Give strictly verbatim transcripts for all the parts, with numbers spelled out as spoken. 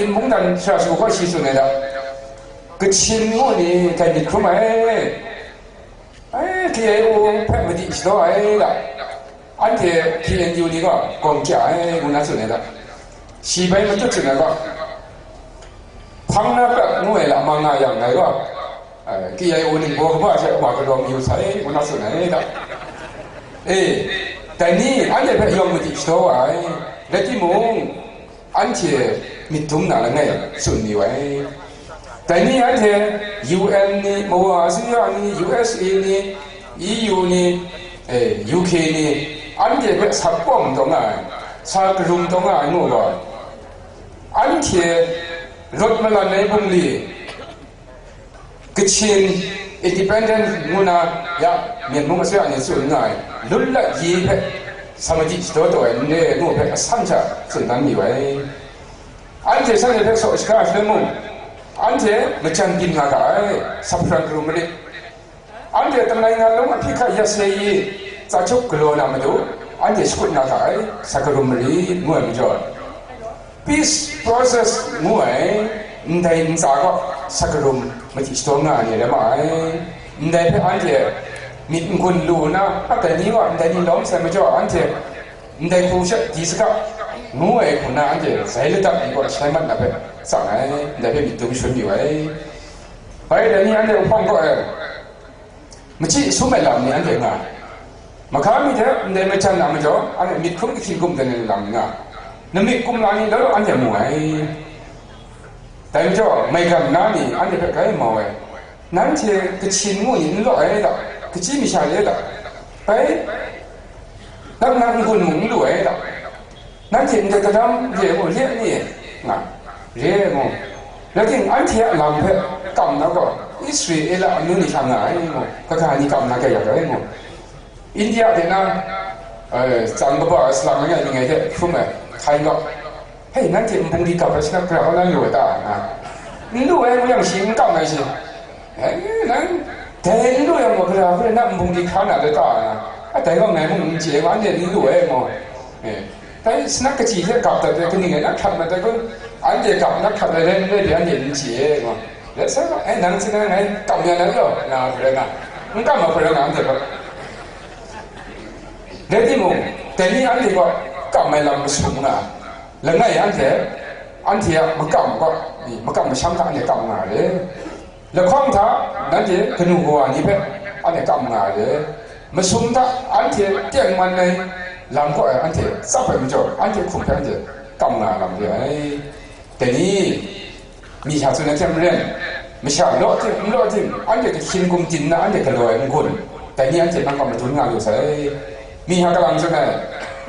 Kachin mungdan shara shagu gaw shi tsun ai da. Kachin ngu ni dai myit hkrum ai. Ai, K I O hpe madi shadaw ai da. Anhte K N U ni gaw gawng kya ai, ngu na tsun ai da. Shi bai matut tsun ai gaw, hpang na prat ngu ai lamang nga yang ngai gaw, ai, K I O ningbaw kaba hte wa galaw mayu sai, ngu na tsun ai da. E, dai ni anhte hpe yawng madi shadaw wa ai, rai timung, anhte myit dum na langai tsun mayu ai. Dai ni anhte U N ni, Mawa Azia ni, U S A ni, E U ni, eh, U K ni, anhte hpe sa kawm taw nga ai, sa karum taw nga ai ngu gaw, anhte rawt malan ai bungli, Kachin independent ngu na ya, Myen mung asuya ni tsun nga ai, lun lat yi hpe samadi shadaw taw ai n re ngu hpe asan sha tsun dan mayu ai. Anhte shanhte hpe saw shaka shaloi mung, anhte majan byin nga ga ai, sa hparan karum marit. Anhte tamnai ngan lawng ahpyi hkat ya se yi, tsa chup galaw na matu, anhte shakut na ga ai, sa karum marit, ngu ai majaw, peace process ngu ai ndai ntsa gaw sa karum madi shadaw nga ai ni rai ma ai. Ndai hpe anhte myit n-gun lu nna, a dai ni gaw ndai ni lawm sai majaw, anhte ndai hku sha di saga, ngu ai hku na anhte zai ladat ni gaw shai mat na hpe tsang ai, ndai hpe myit dum shun yu ai. Bai dai ni anhte uhpawng gaw ai, machyi sum ai lam ni anhte nga ai. Mahka mi hte ndai majan a majaw, anhte myit hkrum kahkyin gum dan ai lam nga ai. Namik kumla ni law law anhte mu ai. Dai majaw, maigan na ni anhte hpe grai mau ai. Nanhte Kachin ngu ni n law ai da, kachyi masha re da, bai, naknak n-gun mung n lu ai da. Nanhte ndai kadam re ngu, re ni? Nga, re ngu. Rai timung, anhte a lam hpe kam na gaw, Israela amyu ni hta nga ai ngu, kaga ni kam na kaya ai ngu. India de na, eh, tsang kaba ai salang langai langai hte hkrum ai, hkai gaw, "Hei, nanhte nbung di gap ai shanap gara kaw na lu ai ta?" nga. "N lu ai," ngu yang shi n kam ai shi. "Eh, nang dai n lu yang gaw, gara hpe na nbung di hkra na de ta?" nga. "A, dai gaw ngai mung n chye, anhte n lu ai," ngu. Eh, dai shanap kachyi hte gap dat ai, kaning rai na hkrat mat ai kun, anhte gap na hkrat ai rai n rai pyi, anhte n chye, ngu. Rai sa, "Eh, nang hte nang ngai kam ya na law," nga hpe rai nga, n kam ai hpe rai nga, anhte gaw. Rai timung, dai ni anhte gaw kam ai lam masum nga, langai anhte, anhte a makam gaw, makam masham hta anhte kam nga ai. Lahkawng hta, nanhte kanu kawa ni hpe anhte kam nga ai. Masum hta anhte tengman ai lam kaw ai anhte tsap ai majaw, anhte hkum hpe anhte kam nga ai lam re ai. Dai ni, mi hta tsun ai hte maren, masha law tim, n law tim, anhte kahkyin gumdin na anhte galaw ai n-gun, dai ni anhte nang gaw madun nga lu sai. Mi hta kalang tsun ai,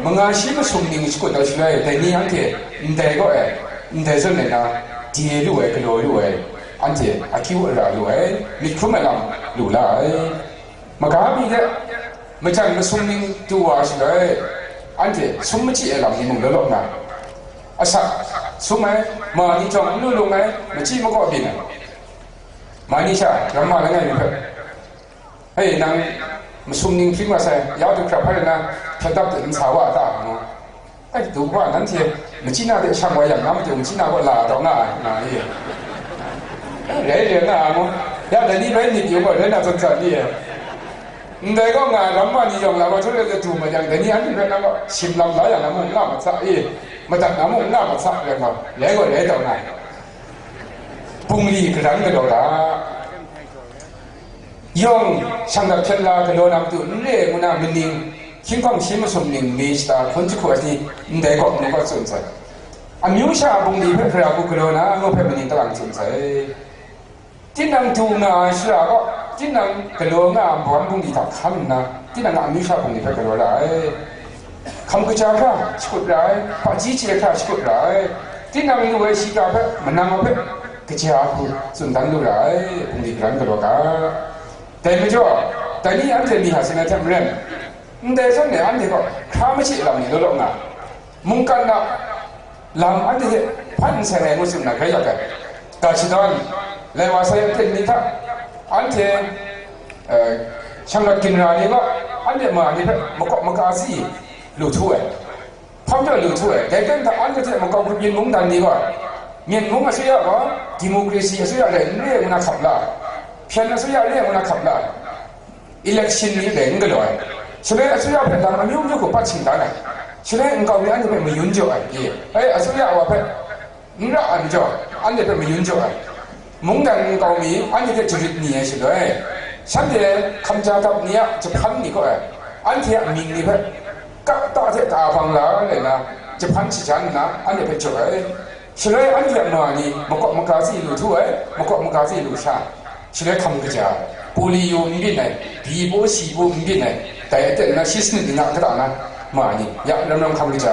manga shi masum ning shakut ai shaloi, dai ni anhte ndai kaw ai, ndai zawn ai na, de lu ai, galaw lu ai, anhte akyu ara lu ai, myit hkrum ai lam lu la ai. Maga mi de, majan masum ning du wa shaloi, anhte sum machyi ai lam ni mung law law nga, asak sum ai, ma ni jawng n lu lung ai, machyi makaw byin ai, ma ni sha ramma langai mi hpe, "Hei, nang masum ning hpring wa sai, ya du hkrap hpai na, hpyen dap de n sa wa ta?" ngu. "Ai, du wa, nanhte machyi na de shang wa yang, na matu machyi na gaw la taw nga ai," nga ai. "Rai, rai nga ai," ngu. "Ya, dai ni bai myit yu gaw, rai na tsan tsan ni e. Ndai gaw nga ai, ramma ni yawng la wa htu rai du ma yang, dai ni anhte rai na gaw, shim lam la yang na mung n nga ma sa i, madat na mung n nga ma sa, rai gaw, rai gaw rai taw nga ai. Bungli karan galaw ga, yawng shanglawt hpyen la galaw na matu n re ngu na, maning, hkying hkawng shi masum ning, mi shata hkun jahku ai ni, ndai gaw, ngu gaw tsun sai. Amyu sha a bungli hpe hkra hku galaw na, ngu hpe maning kalang tsun sai. Tinang du nga ai shara gaw, tinang galaw nga ai magam bungli hta hkan nna, tinang a amyu sha bungli hpe galaw ra ai. Hkam kaja hkra shakut ra ai, hpaji chye hkra shakut ra ai. Tinang lu ai shiga hpe, manang hpe, kaja hku tsun dan lu ra ai, bungli karan galaw ga. Dai majaw, dai ni anhte mi hta tsun ai hte maren, ndai zawn e anhte gaw hkra machyi lam ni law law nga, mungkan a lam anhte hte hpan nseng ai ngu tsun na grai yak ai. Ga shadawn, lai wa sai ai ten ni hta, anhte, eh, shanglawt ginra ni gaw, anhte ma ni hpe makawp maka si lu htu ai. Hpang jaw lu htu ai, dai ten hta anhte hte makau grup yin mungdan ni gaw, Myen mung asuya gaw, democracy asuya rai n re ngu na hkap la, hpyen asuya re ngu na hkap la, election ni rai n galaw ai. Shaloi asuya hpe lam amyu myu hku pat shingtan ai. Shaloi nkau mi anhte hpe mayun jaw ai, e, ai, asuya wa hpe n ra ai majaw, anhte hpe mayun jaw ai. Mungdan nkau mi anhte hte jarit ni ai shaloi, shanhte hkamja dap ni a jahpan ni kaw ai, anhte a mying ni hpe kata hte ka bang la ai na, jahpan shajan nna, anhte hpe jaw ai. Shaloi anhte a ma ni makawp maga si lu htu ai, makawp maga si lu sha. Shaloi hkam kaja, polio n byin ai, bi baw shi baw n byin ai, dai aten na shi sanit ni na kata na ma ni, ya ram ram hkam kaja.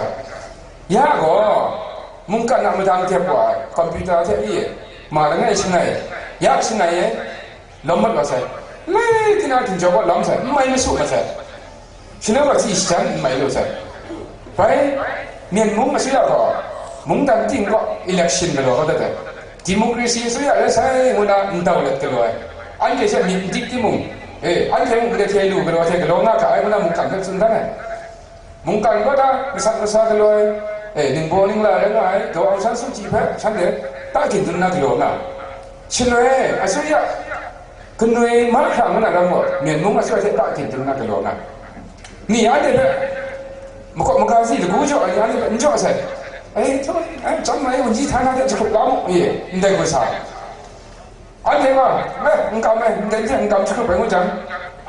Ya gaw, mungkan a madang dep wa ai, computer hte i, ma langai shangai, ya shangai e, lawm mat wa sai. Lai tina ginjaw kaw lawm sai, n mai masu mat sai. Shaloi wa tsi shajan n mai lu sai. Bai, Myen mung asuya gaw, mungdan ting kaw election galaw kau dat ai. Democracy asuya rai sai ngu na ndau let galaw ai. Anhte she myit n dik timung, e, anhte mung ndai hte lu galaw hte galaw nga ga ai ngu na mungkan hpe tsun dan ai. Mungkan kaw ta masat masa galaw ai, e, ningbaw ningla rai nga ai, Daw Aung San Suu Kyi hpe shanhte ta ginjun na galaw nga. Shaloi, asuya, kanoi mahkra ngu na ram gaw, Myen mung asuya hte ta ginjun na galaw nga. Mi anhte hpe, makawp maga si lagu jaw ai, anhte hpe n jaw sai. Ai, htaw, ai, chyam ai, wunji htana hte jahkrup la mu, e, ndai hku sa. Anhte gaw, me, n kam ai, ndai hte n kam jahkrup ai ngu jang,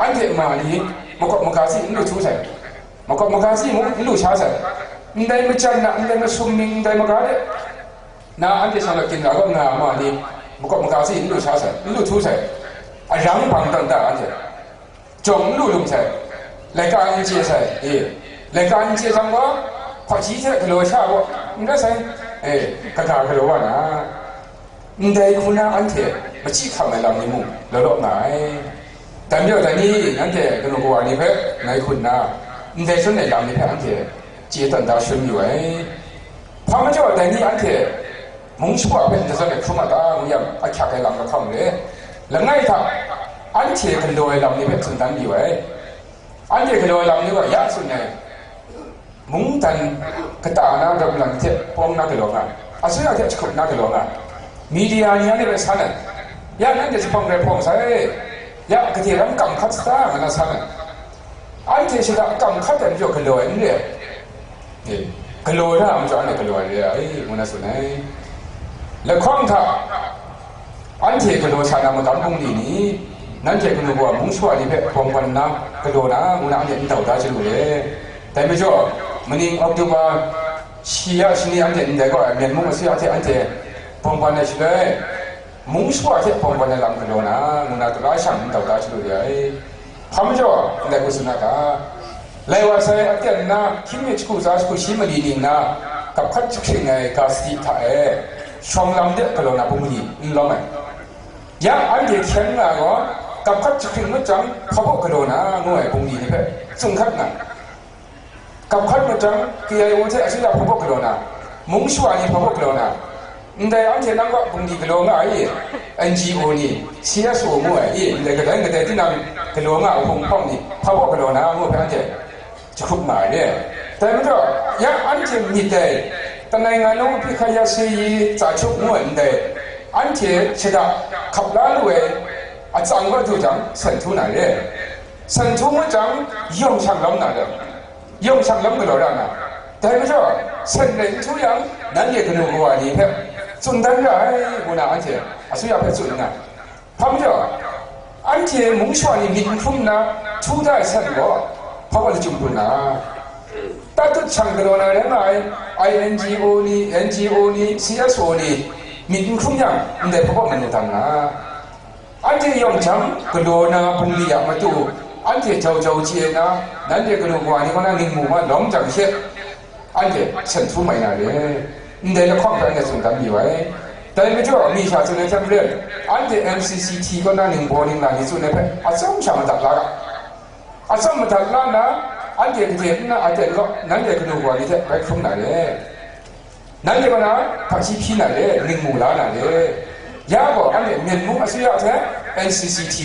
anhte ma ni makawp maga si n lu htu sai. Makawp maga si mung n lu sha sai. Ndai majan na, ndai masum mying, ndai maga de, na anhte sha na ginra gaw nga ma ni, makawp maga si n lu sha sai, n lu htu sai. Arang bang dan da anhte. Jawng n lu lum sai, laika n chye sai, e, laika n chye jang gaw, hpaji hte galaw sha gaw, n rai sai, e, kaga galaw wa na, ndai hku na anhte machyi hkam ai lam ni mung law law nga ai. Dai majaw dai ni, nanhte kanu kawa ni hpe ngai hku nna, ndai tsun ai lam ni hpe anhte chye tawn da shun yu ai. Hpa majaw dai ni anhte mung shawa hpe n dazawn ai hkrum a ta ngu yang, ahkyak ai lam lahkawng re. Langai hta, anhte galaw ai lam ni hpe tsun dan yu ai. Anhte galaw ai lam ni gaw ya tsun ai, mungdan kata na ram lam hte pawng na galaw nga, asuya hte jahkrup na galaw nga, media ni anhte hpe san ai, ya nanhte jahpawng rai hpawng sai, ya gade ram kam hkat sa ta, nga na san ai. Anhte shada kam hkat ai majaw galaw ai n re ai. E, galaw na a majaw anhte galaw ai re ai, ngu na tsun ai. Lahkawng hta, anhte galaw sa na magam bungli ni, nanhte kanu kawa mung shawa ni hpe bawng ban nna galaw na, ngu na anhte ndau da chyalu re. Dai majaw, maning Oktoba shi ya shani anhte ndai gaw ai, Myen mung asuya hte anhte bawng ban ai shaloi, mung shawa hte bawng ban ai lam galaw na, ngu na tara shang ndau da chyalu re ai. Hpa majaw, ndai hku tsun na ta? Lai wa sai, aten na, hkying mi jahku tsa jahku shi mali ning na, gap hkat jahkring ai ga sadi hta e, shawng lam de galaw na bungli n lawm ai. Ya anhte hkyen nga ai gaw, gap hkat jahkring ngut jang, hpa baw galaw na, ngu ai bungli ni hpe tsun hkat nga. Gap hkat ngut jang, K I O hte asuya hpa baw galaw na, mung shawa ni hpa baw galaw na, ndai anhte nang kaw bungli galaw nga ai, N G O ni, C S O ngu ai, ndai kadai kadai tinang galaw nga ai hpung hpawng ni, hpa baw galaw na, ngu hpe anhte jahkrup nga ai re. Dai majaw, ya anhte myit dai, Tanai ngan nung hpyi hkra ya se yi tsa hkyuk ngu ai ndai, anhte shada hkap la lu ai atsang kaw du jang, san htu na re. San htu ngut jang, yawng shang lawm na re. Yawng shang lawm galaw ra na. Dai majaw, sen rai n htu yang, nanhte kanu kawa ni hpe tsun dan ra ai, ngu na anhte asuya hpe tsun nna, hpa majaw, anhte mung shawa ni myit n hkrum nna, htu da ai san gaw, hpa wa lachyum pru na, tatut shang galaw na rai nga ai, I N G O ni, N G O ni, C S O ni, myit n hkrum yang, ndai hpa wa manu dan na. Anhte yawng jang galaw na bungli a matu, anhte jau jau chye na, nanhte kanu kawa ni kaw na ningmu ma lawm jang she, anhte san htu mai na re. Ndai lahkawng hpe anhte tsun dan mayu ai. Dai majaw, mi sha tsun ai hte maren, anhte M C C T kaw na ningbaw ningla ni tsun ai hpe atsawm sha madat la ga. Atsawm madat la nna, anhte gade nna aten kaw, nanhte kanu kawa ni hte bai hkrum na re. Nanhte kaw na hpaji hpyi na re, ningmu la na re. Ya gaw, anhte Myen mung asuya hte N C C T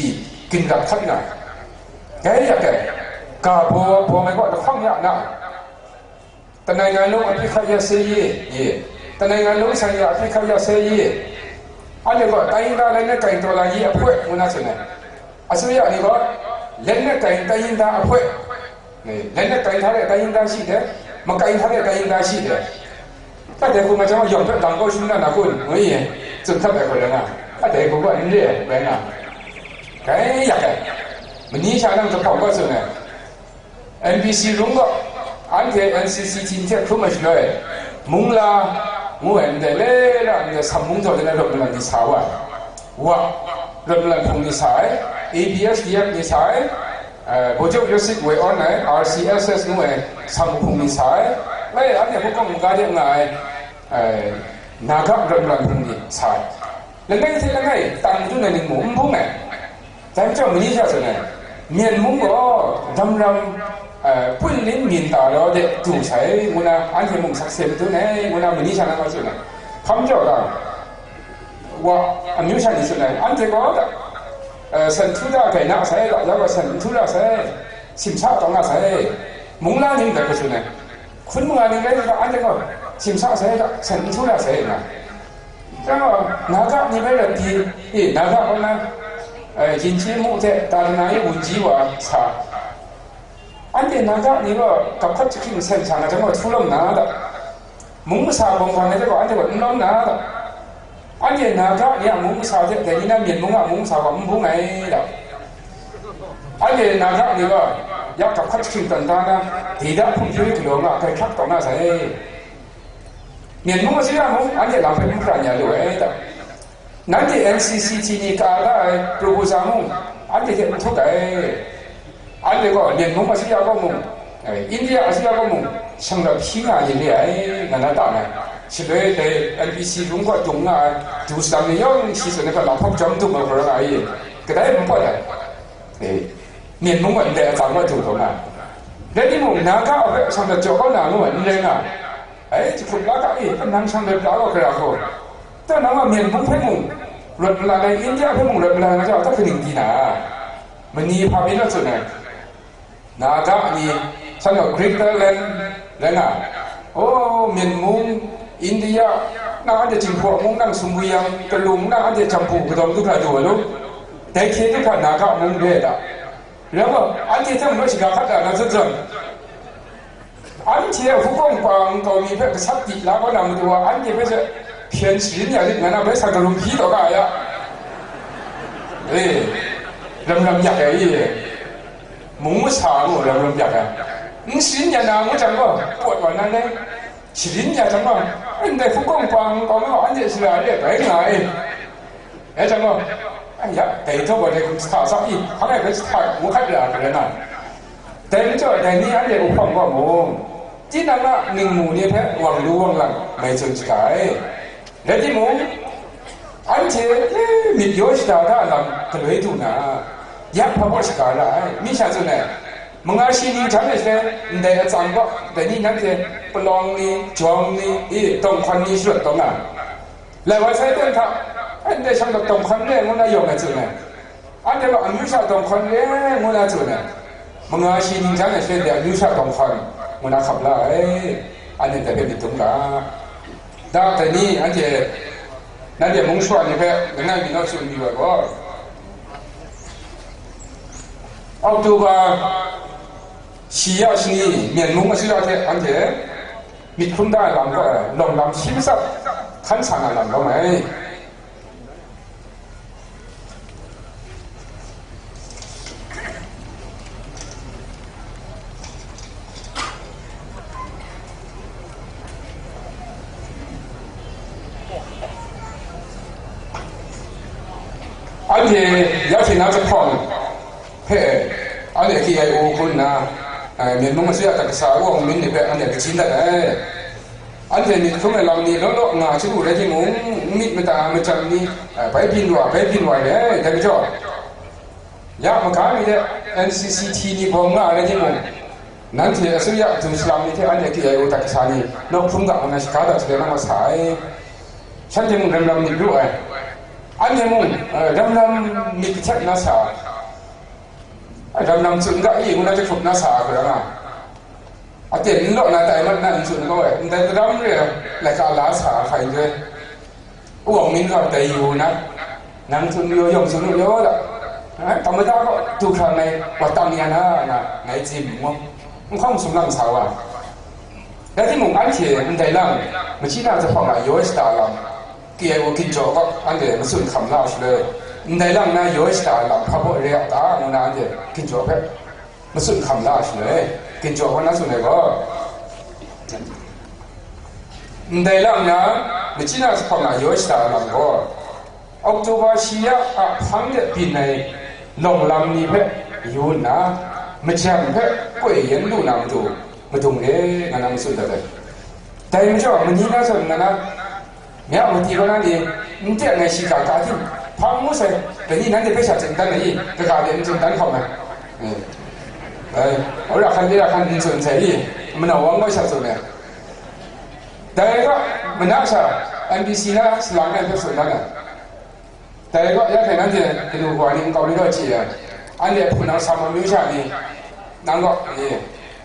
ginrap hkat nga, dai yak ai, ga baw baw ai kaw lahkawng ya na, Tanai ngan nung a hpyi hkra ya se ye, ye. တနိုင်ငံလုံးဆိုင်ရာအပစ်အခတ်ရပ်စဲရေး၊ အဲ့ဒီတော့တိုင်းရင်းသားလက်နက်ကိုင်တော်လှန်ရေးအဖွဲ့ ခုနဆိုနေ၊ အစိုးရအနေနဲ့ လက်နက်ကိုင်တိုင်းရင်းသားအဖွဲ့ လက်နက်ကိုင်ထားတဲ့တိုင်းရင်းသားရှိတယ်၊ မကိုင်ထားတဲ့တိုင်းရင်းသားရှိတယ်။ တတ်တယ်ခုမှကျွန်တော်ရောင်ထွက်တောင်ကိုရှုံးတာနာကိုငွေရင်စွန့်ခတ်တယ်ခေါ်တယ်နော်။ တတ်တယ်ခုကနည်းပဲနော်။ ကဲရကဲမနီးရှားတော့တပေါက်တော့ဆိုနေ NBC ရုံးက အန်က NCCT ထက်ခုမှရှိတော့မုံလာငွေတယ်လေရတဲ့ဆမ်မုံတော်တဲ့တော့မနီးစားဝါ ဝ လွတ်လပ်မှုနေဆိုင် ABSDF နေဆိုင်အဲဗိုလ်ချုပ်ရစ်စစ်ဝေအော်နဲ့ RCSS ငွေဆမ်မှုနေဆိုင်လဲအဲ့ဒီခုကမူကားတဲ့ငါအဲနာဂလွတ်လပ်မှုနေဆိုင်လည်းနေသေးလည်းနေတန်တူနေနေမှုဘူးမယ်ဒါကြောင့်မင်းကြီးဆိုနေမျက်မှုတော့ဒမ်ရမ်အဲပွင့်လင်းမြင်သာတော့တဲ့သူဆိုင်ငုနာအန်တီမုံဆက်ဆံတူနေငုနာမင်းကြီးဆန္ဒပါဆိုနေဖမ်းကြောက်တာ ဝအမျိုးဆန်နေဆိုနိုင်အန်တေကောအဲဆန်ထူတာကဲနာဆိုင်တော့ရောက်ဆန်ထူတာဆိုင်စင်စားတော့ငါဆိုင်မုံလာနေတယ်ဆိုနိုင်ခွန်းမုံလာနေတယ်အန်တေကောစင်စားဆိုင်တော့ဆန်ထူတာဆိုင်နာတော့နာဂနေပဲဒီအေးနာဂဟောနာအဲယဉ်ကျေးမှုတဲ့တာသနာရေးဝန်ကြီးဝါစာအန်တေနာဂနေတော့ကပ်ခတ်ချင်ဆန်ဆန်တော့ထူလုံးနာတော့ မုန်းမဆာပုံစံနဲ့တော့အဲ့ဒါကနှောင်းတာတော့အဲ့ဒီနာဂရမုန်းမဆာတဲ့ဒီနေ့မျက်မှောက်မုန်းမဆာကမုန်းနိုင်တော့အဲ့ဒီနာဂရကရပ်ခတ်ချင်းတန်တာဒေသဖွံ့ဖြိုးရေးကလောင်ကကြိုက်ခတ်တော်နာဆိုင်မျက်မှောက်မရှိရမုန်းအဲ့ဒီလောက်ပဲပြညာလို့ပဲတော့ နန်းတေ NCCT နေကာလ proposal မှုအတ္တဟိထုတ်တယ်အဲ့ဒီကမျက်မှောက်မရှိရကောမှုအိန္ဒိယအစိုးရကမှုဆံတော့ဖြီးလာရင်လေအဲ့ငါနာတာမယ်ရှိလေတဲ့ NBC ရုံးကတုံငါဒူစံနေရောရှိစနေကလာဖောက်ကြောင်းတုံမခေါ်ရတာအဲ့ကဒါမပေါ်တယ်မျက်မှောက်မတဲ့အဆောင်မတူတော့ငါလက်ဒီမုံနာကအဖက်ဆံတော့ကြောက်ကောင်းလာလို့နေငါ အဲ တခုတ်လကအေးပနန်းဆန်းလည်းပြောက်ကြရဟောတနမမျက်မှောက်ဖက်မှုရတ်လာတဲ့အိန္ဒိယဖက်မှုရတ်လာတဲ့ကြောင့်တခဏိဒီနာမနီဖာမင်းတို့ဆိုနေနာကအမည်ဆန်းတော့ Greater Land လည်းနာအိုးမျက်မှောက်အိန္ဒိယနာအတဲ့ချင်းဖို့မုန်းနံ့စုံဝေးရန်ကလုံနာအတဲ့ချံပူကတော်ဒုက္ခတို့လို့တိုက်ခိုက်ဒုက္ခနာကအမုန်းတွေတာလည်းအတဲ့ထက်မရှိကခတ်တာနော်စွတ်စွတ် Anhte hpukawng hpang taw mi hpe gasat di la kau na matu wa, anhte hpe she hpyen sharin ya lit nga na, bai sa galum hpyi taw ga ya. E, lam lam yak ai, mung masa ngu lam lam yak ai. N sharin ya na ngu jang gaw, pawt wa na le, sharin ya jang gaw, ndai hpukawng hpang taw mi gaw, anhte shara re bai nga ai. Dai jang gaw, ya, dai htaw gaw dai hkum sa sa i, hpa ngai bai sa hta ngu hkat ra ai rai na. Dai majaw, dai ni anhte uhpawng gaw mung, tinang a ningmu ni hpe wang lu wang lang mai tsun shaga ai. Rai timung, anhte myit yaw shada da lam galoi du na, ya hpa baw shaga ra ai, mi sha tsun ai. Manga shi ni htan e shaloi, ndai atsam gaw, dai ni nanhte palawng ni, jawm ni, e, tawngkwan ni sharawt taw nga. Lai wa sai ten hta, anhte shang lat tawng hkan re ngu na yawng ai tsun ai. Anhte gaw amyu sha tawng hkan re ngu na tsun ai. Manga shi ning jan ai shaloi de amyu sha tawng hkan ngu na hkap la ai. Anhte dai hpe myit dum ga. Da dai ni anhte, nanhte mung shawa ni hpe langai mi naw tsun mi wa gaw, October shi ya shani, Myen mung masuya hte anhte myit hkrum da ai lam gaw, lawng lam shi matsat hkan sa na lam lawm ai. Anhte ya hte na jahpawng hpe, anhte K I O hku nna, eh, Myen mung masuya hta kasa Wang Min ni hpe anhte kaji dat ai. Anhte myit hkrum ai lam ni law law nga chyalu rai timung, n myit mada ai machyang ni, eh, bai byin wa, bai byin wa ai, dai majaw, ya maga mi de N C C T ni bawng nga ai rai timung, nanhte asuya du salam ni hte anhte K I O hta kasa ni, nawk hkrum ga ngu na shaga dat jade na ma sa ai. Shanhte mung ram ram myit lu ai. Anhte mung, eh, ram ram myit kahtet na sa ai. Ram lam tsun ga i, ngu na jahkrup na sa ai hkra nga. Aten n law na tai mat na n tsun gaw ai, ndai kadam re ai, laika la sa hkai n re. Wang min gaw dai yu na, nang tsun yu yawng tsun yu yaw da. Ai, tamada gaw du hkra ngai wa tam ya na, nga, ngai tsim mu. N hkawng sumlang sa wa. Rai timung, anhte ndai lam, machyi na jahpawng a yaw shada lam, K I O ginjaw gaw anhte matsun hkam la shaloi, ndai lam na yaw shada lam hpa baw re a ta, ngu na anhte ginjaw hpe matsun hkam la shaloi, ginjaw gaw na tsun ai gaw, ndai lam na machyi na jahpawng a yaw shada lam gaw, October shi ya a hpang de byin ai lawng lam ni hpe yu nna, majan hpe koi yen lu na matu, madung re, nga na matsun dat ai. Dai majaw, mani na zawn nga na, mya mati kaw na ni, n teng ai shiga ga ting, hpang ngu sai, dai ni nanhte hpe sha tsun dan ai i, kaga de n tsun dan hkawm ai. Eh. Eh, ora hkan, ira hkan n tsun sai i, manau wang gaw sha tsun ai. Dai gaw, mana sha, N B C na salang ai hpe tsun dan ai. Dai gaw, ya hkai nanhte kanu kawa ni nkau ni gaw chye ai, anhte hpunau Sam amyu sha ni, nang gaw, ni,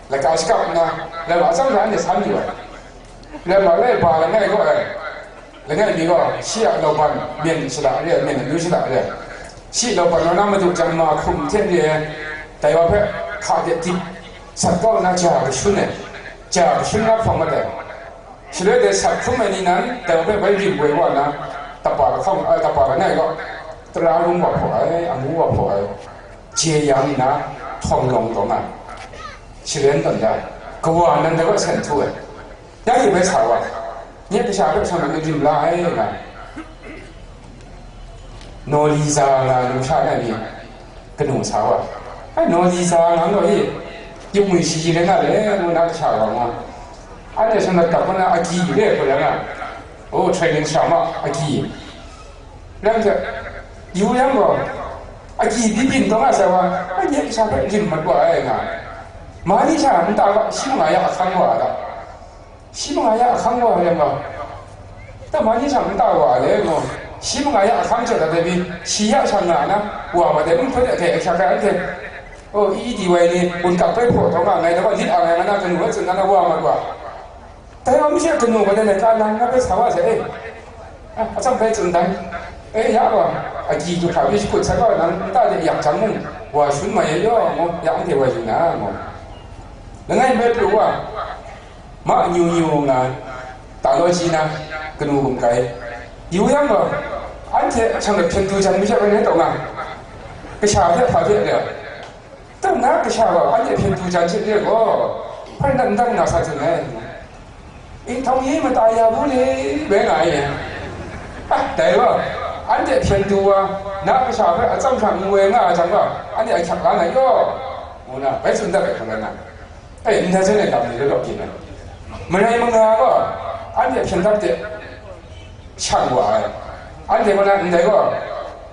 laika shakap nna, laika atsam hta anhte san yu ai. Laika lai ba langai gaw ai, langai mi gaw, shi a lauban, myen shada re ai, myen amyu shada re ai. Shi lauban wa na madu jan ma hkum hte re ai, dai wa hpe hka de dip sat kau nna ja kashun ai, ja kashun na hprawng mat ai. Shaloi dai sat hkrum ai ni nan, dai hpe bai rim woi wa na, tapa lahkawng, ai, tapa langai gaw, tara rung wa hpaw ai, amu wa hpaw ai, je yang nna, htawng lawng taw nga, sharen tawn da, kawa nan dai gaw sen htu ai. Ya hte bai sa wa, nye kasha hpe shang na rim la ai, nga. Naw li za nga numsha na ni kanu sa wa. Ai, naw li za nga gaw e, yupmwi shayi rai nga le, ngu na kasha wa nga. Anhte shanglawt kap na agyi re hku rai nga. O, training sha ma, agyi. Rai nme, yu yang gaw, agyi byin byin taw nga sai wa, ai, nye kasha hpe rim mat wa ai nga. Ma ni sha nta ga, shi manga ya ahkang wa a ta? Shi manga ya ahkang wa yang gaw, ta ma ni sha nta wa le, ngu. Shi manga ya ahkang chyawm dat ai pyi, shi ya sha nga na, wa wa de, n hpawt de, hkrai hkrai anhte, o, i di wai ni, gun kak bai hpaw taw nga, ngai na gaw lit a ngai nga na, kanu bai tsun na, na wa mat wa. Dai wa mi she kanu gaw de, na ka lang na bai sa wa sai, e. A, atsam bai tsun dan. E, ya gaw, agyi du hkra pyi shakut sai gaw, nang nta de yak jang mung, wa shun mai ya yaw, ngu, ya anhte wa yu na, ngu. Langai bai pru wa, ma nyu nyu nga, ta law ji na, kanu gum kai. Yu yang gaw, anhte shang de hpyen du jan mi she bai rai taw nga, kasha hpe hpa hpe re. Tang na kasha gaw, anhte hpyen du jan hte re gaw, hpai na n dan nga sa tsun ai. Inhtawng yi mata ya bu le, bai nga ai. Ah, dai gaw, anhte hpyen du wa, na kasha hpe atsam hkra n woi nga ai jang gaw, anhte ahkyak la na yaw, ngu na, bai tsun dat ai hkra na. E, ndai jan ai lam ni law law byin ai. Marai manga gaw, anhte hpyen dat de, shang wa ai. Anhte gaw na, ndai gaw,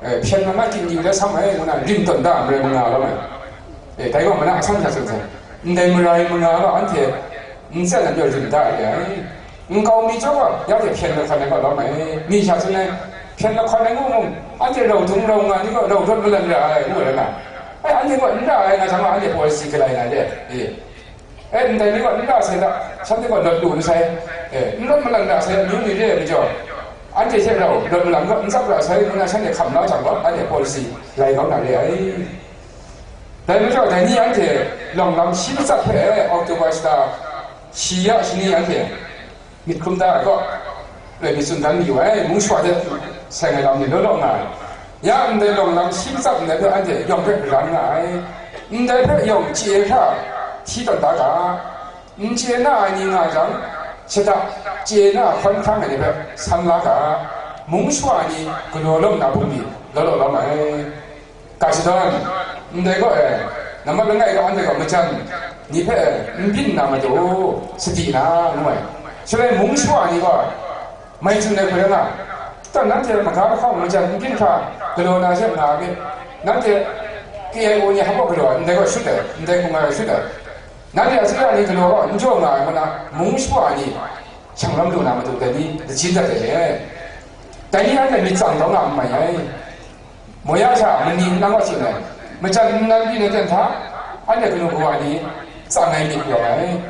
e, hpyen manga kyin yu de sam ai, ngu na, rim tawn da, marai manga lawm ai. E, dai gaw mana asan sha tsun sai. Ndai marai manga gaw anhte n tsyan ai majaw rim da re ai. Nkau mi chyawm gaw, ya hte hpyen lahkawn ai gaw lawm ai. Mi sha tsun ai, hpyen lahkawn ai ngu mung, anhte rau dung rau nga ni gaw rau rawt malan ra ai, ngu ai na. Ai, anhte gaw n ra ai nga jang gaw, anhte policy galai na de, e. E, ndai ni gaw n ra sai da, shanhte gaw lawt lu n sai, e, n rawt malan ra sai, amyu ni re ai majaw, anhte hte rau rawt malan gaw n tsap ra sai, ngu na shanhte hkam la jang gaw, anhte policy lai kau na re ai. Dai majaw, dai ni anhte lawng lam shi matsat hpe, October shata shi ya shani anhte myit hkrum da ai kaw, loi myit tsun dan mayu ai, mung shawa de seng ai lam ni law law nga ai. Ya ndai lawng lam shi matsat ndai hpe anhte yawng hpe karan nga ai. Ndai hpe yawng chye hkra hti tawn da ga, n chye na ai ni nga jang, shada chye na hkawn hkrang ai ni hpe san la ga, mung shawa ni galaw lawm na bungli law law lawm ai. Ga shadawn, ndai gaw e, nambat langai gaw anhte gaw majan ni hpe n byin na matu, sadi na, ngu ai. Shaloi mung shawa ni gaw, mai tsun ai hpe rai nga, dan nanhte maga lahkawng majan n byin hkra galaw na she nga myit, nanhte K I O ni hpa galaw ai, ndai gaw shut ai, ndai hkung ai shut ai. Nanhte a tsawra ni galaw gaw n jaw nga ai ngu na, mung shawa ni shang lam lu na matu dai ni lajin dat ai le. Dai ni anhte myit tsang taw nga n mai ai. Moya sha mani nlang wa tsun ai, majan nnan byin ai ten hta, anhte kanu kawa ni tsang ai myit rawng ai.